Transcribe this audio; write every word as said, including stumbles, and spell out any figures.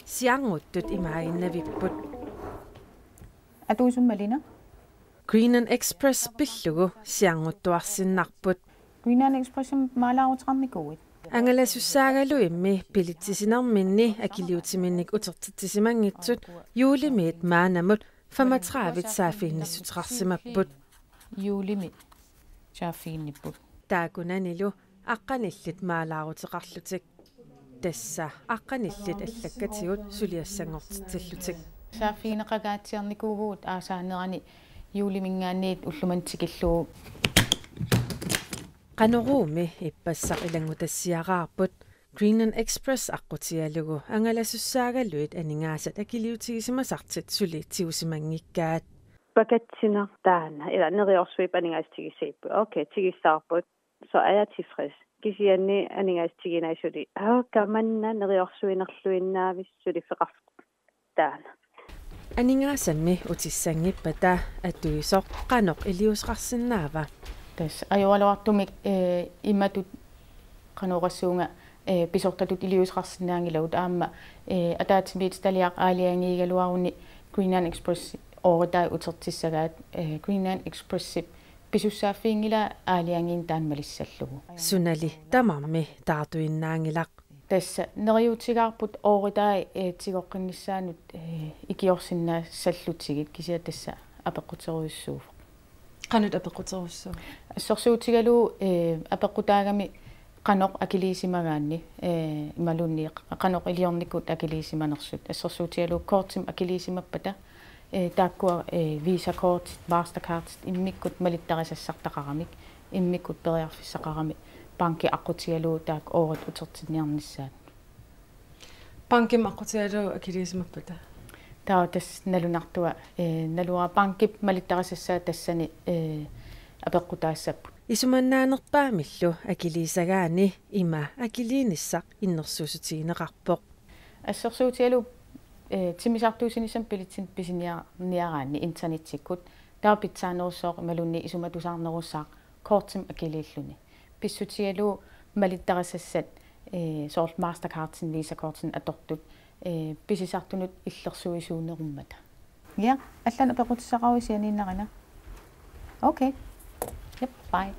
Siarnguttut imaaginnavipput. Atuisummalina? Greenland Express pillugu siarnguttuarsinnarput. Greenland Expressimik maalaaruteqarnikuuit? Angalasussaagaluimmi bilitsisinerminni akiliutiminnik utertitsisimanngitsut juulimiit maannamut femogtredive saaffiginnissuteqarsimapput. Juulimi saaffiginnipput. Taakkunanilu aqqanillit maalaaruteqarlutik. Tassa aqqanillit allakkatigut suliassanngortitsillutik. Saaffigineqangaatsiarnikuuvugut aasaanerani juuliminngaanniit ullumimut tikillugu. Qanoruumi ippassaq ilanngutassiaraarput Greenland Express aqqutigalugu angalasussaagaluit aningaasat akiliutigisimasartik suli tigusimanngikkaat. Pakatsineq taanna, ila neriorsuipput aningaasat tigussagipput. Okay, tigussavarput. Så er jeg tilfreds. Kisianni aningaasat tigunagu suli. Aa, kamanna neriorsuinerluinnaavissi suliffeqarfik taanna. Aningaasammi utissanngippata atuisoq qanoq iliuuseqarsinnaava? Tassa ajoraluartumik, eh, imatut qanoq oqassuunga, eh, pisortatut iliuuseqarsinnaanngilagut aamma, eh, ataatsimiititaliaq aalajangiigaluaruni Greenland Express ooritai utertissagaat, eh, Greenland Expressip pisussaaffiginngilaa aalajangiineq taanna malissallugu. Sunali tamarmi taartuinnaanngilaq. Tassa neriuutigaarput ooritai, eh, tigoqqinnissaannut, eh, ikiorsinnaassallutigit kisianni tassa apeqquterujussuuvoq. Qanoq apeqquterujussuuvoq? Assersuutigalugu, eh, apeqqutaagami qanoq akiliisimagaanni, eh, imaluunniit qanoq iliornikut akiliisimanersut. Assersuutigalugu kortimik akiliisimappata, eh, taakkua, eh, Visa-kortit, Mastercardit immikkut malittarisassartaqaramik, immikkut periarfissaqarami banki aqqutigalugu taakku oorit utertinniarnissaat. Bankimut aqqutigalugu akiliisimappata? Taava tassa nalunartua, eh, naluara bankip malittarisassaa tassani, eh, apeqqutaassapput. Isumannaanerpaamillu akiliisagaanni ima akiliinissaq innersuussutigineqarpoq. Assersuutigalugu, eh, timmisartuussinissamut bilitsinut pisiniarniaraanni internetsikkut taava pitsaanerussaaq imaluunniit isumatusaarnerussaaq kortimik akiliilluni. Pissutigalugu malittarisassat, eh, soorlu Mastercardsinik Visa-kortinik atortut, eh, pisisartunut illersuisuunerummata. Ja, allanut apeqqutissaqaruit sianiinnarina. Okay. Yep, bye.